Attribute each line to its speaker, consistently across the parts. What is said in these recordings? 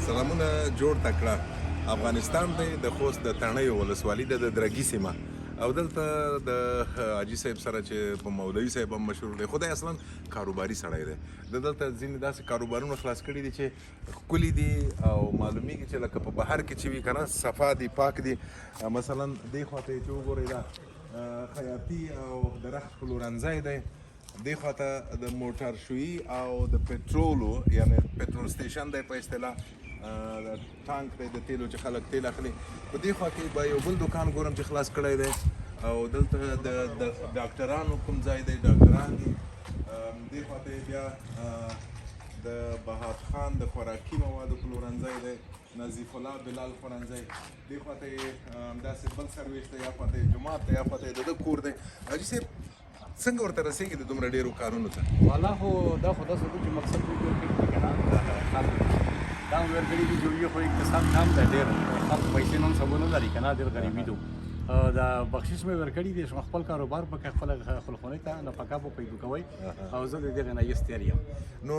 Speaker 1: سلامونه جوړ تکړه افغانستان دی، د خوست د تڼیو ولسوالي ده، د درګي سیمه، او دلته د حاجي صاحب سره چې په مولوي صاحب هم مشهور دی، خو دی اصلا کاروباري سړی دی. د دلته ځینې داسې کاروبارونه خلاص کړي دي چې ښکلي دي او معلومیږي چې لکه په بهر کې چې وي که نه، صفا دي، پاک دي. مثلا دې خوا ته یې چې وګورئ، دا خیاطي او د رخت پلورنځی دی. دې خواته د موټر شویي او د پټرولو، یعنی petrol station دی په اصطلاح، د ټانک دی د تیلو چې خلک تیل اخلي. په دې خوا کې به یو بل دکان ګورم چې خلاص کړی دی، او دلته د ډاکټرانو کوم ځای دی، ډاکټران دي. دې خواته یې بیا د بهاد خان د خوراکي موادو پلورنځی دی، نظیف الله بلال خوړنځی. دې خواته یې همداسې بل سرویس دی، یا خواته یې جومات دی، یا خواته یې د ده کور دی. حاجي صاحب، څنګه ورته رسېږي د دومره ډېرو کارونو ته؟
Speaker 2: والا خو دا خو داسې ده چې مقصد مې جوړ کړي دي که نه، خلک دا هم ورکړي دي چې خو اقتصاد کم دی، ډېر خلک پیسې نن سبا نه لري که نه، ډېر غریبي دي. دا بخشش مې ورکړي دي چې خپل کاروبار پکې خپل خپل ته نفقه به پیدا کوي، او زه د دغه نه یې ستړی یم.
Speaker 1: نو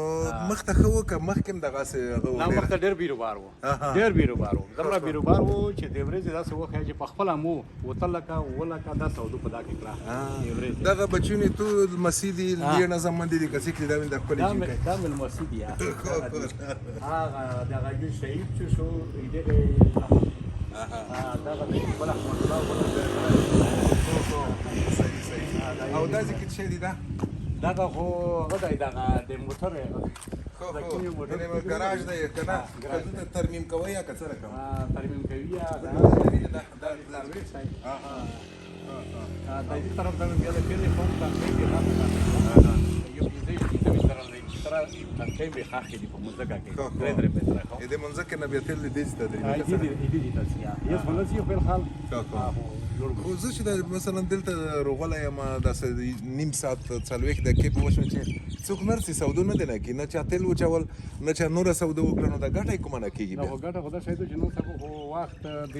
Speaker 1: مخته ښه و که مخکې هم دغسې هغه و؟
Speaker 2: نه، مخته ډېر بیروبار و، ډېر بیروبار و، دومره بیروبار و چې د ورځې داسې وښیه چې په خپله مو وتل لکه اووه لکه دا سودو په دا کې کړه د ورځې.
Speaker 1: دغه بچونی تو لمسی دي، ډېر نظم دي، که څه کړي دا مې د خپلې
Speaker 2: دا
Speaker 1: جینکۍ.
Speaker 2: دا مې لمسی دي. هغه دغه یو شهید چې شو، دغه دغه د بل احمد الله بل.
Speaker 1: صحیح صحیح. او دا ځکه څه دی دا؟
Speaker 2: دغه خو هغه دی، دغه د موټر.
Speaker 1: خو خو، یعنی ګراج دی که نه؟ دلته ترمیم کوي یا که څه رقم؟
Speaker 2: ترمیم کوي یا
Speaker 1: دا دا
Speaker 2: سرویس دی.
Speaker 1: د
Speaker 2: دې طرف ته بیا د پیلې فون ټانکۍ دی، یو 25 متره دی چې تر ټانکۍ به خاخې دي په مځکه کې 3 3 متره.
Speaker 1: خو دې مځکه نه بیا تل دې ته درې.
Speaker 2: دې دې دې تاسو یا یو خلک یو خپل حال.
Speaker 1: خو زه چې مثلا دلته روغلی یم، داسې نیم ساعت 40 دقیقې په وشو چې څوک نه رسي، سودو نه دی نه کي، نه چا تیل وچول، نه چا نوره سوده وکړه، نو دا ګټه یې کومه نه کېږي؟
Speaker 2: بیا خو ګټه خو دا شاید چې نن سبا خو وخت د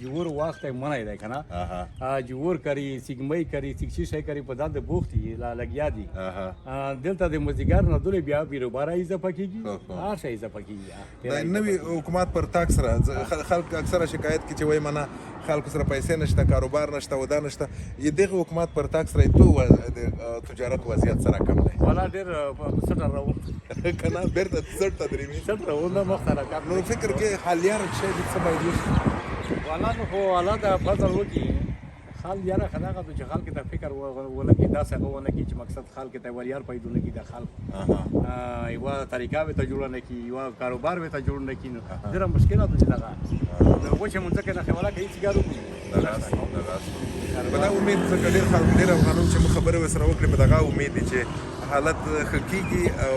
Speaker 2: جوور وخت یې منی دی که نه، جوور کوي، سیګمۍ کوي، سیګچي شی کوي، په دا د بوخت دي لا لګیا دي. دلته د مازدیګر نه دولې بیا بیروبار اضافه کېږي، هر شی اضافه کېږي.
Speaker 1: د نوي حکومت پر تاک سره خلک اکثره شکایت کوي چې وایي منه خلکو سره پیسې نشته، کاروبار نشته او دا نشته. دغه حکومت پر تاک سره تو د تجارت وضعیت سره کم دی؟
Speaker 2: والا ډېر څټه راو.
Speaker 1: که نه بیرته څټ ته درېمي.
Speaker 2: څټ راو نه مخته راکار.
Speaker 1: نو فکر کې حالیار چې څه باید وشي؟
Speaker 2: والا نو خو والا دا فضل وکړي خال یاره خداغه چې خلک ته فکر ولکې، داسې هغه ونه کړي چې مقصد خلک ته وریار پیدا نه کړي، د خلک یوه طریقه به ته جوړه نه کړي، یوه کاروبار به ته جوړ نه کړي، نو ډېره مشکله ده چې دغه وچه مځکه نه ولا کوي چې ګارو.
Speaker 1: په دا امید ځکه ډېر خلک، ډېر افغانان چې موږ خبرې ورسره وکړې، په دغه امید دي چې حالت ښه کېږي، او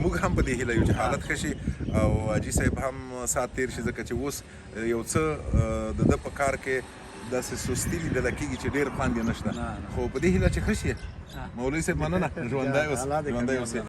Speaker 1: موږ هم په دې هیله یو چې حالت ښه شي او حاجي صاحب هم ساعت تېر شي، ځکه چې اوس یو څه د ده په کار کې داسې سستي لیدله کېږي چې ډېر خوند یې نشته، خو په دې هیله چې ښه شي. مولوي صاحب، مننه، ژوندی اوسې، ژوندی اوسې.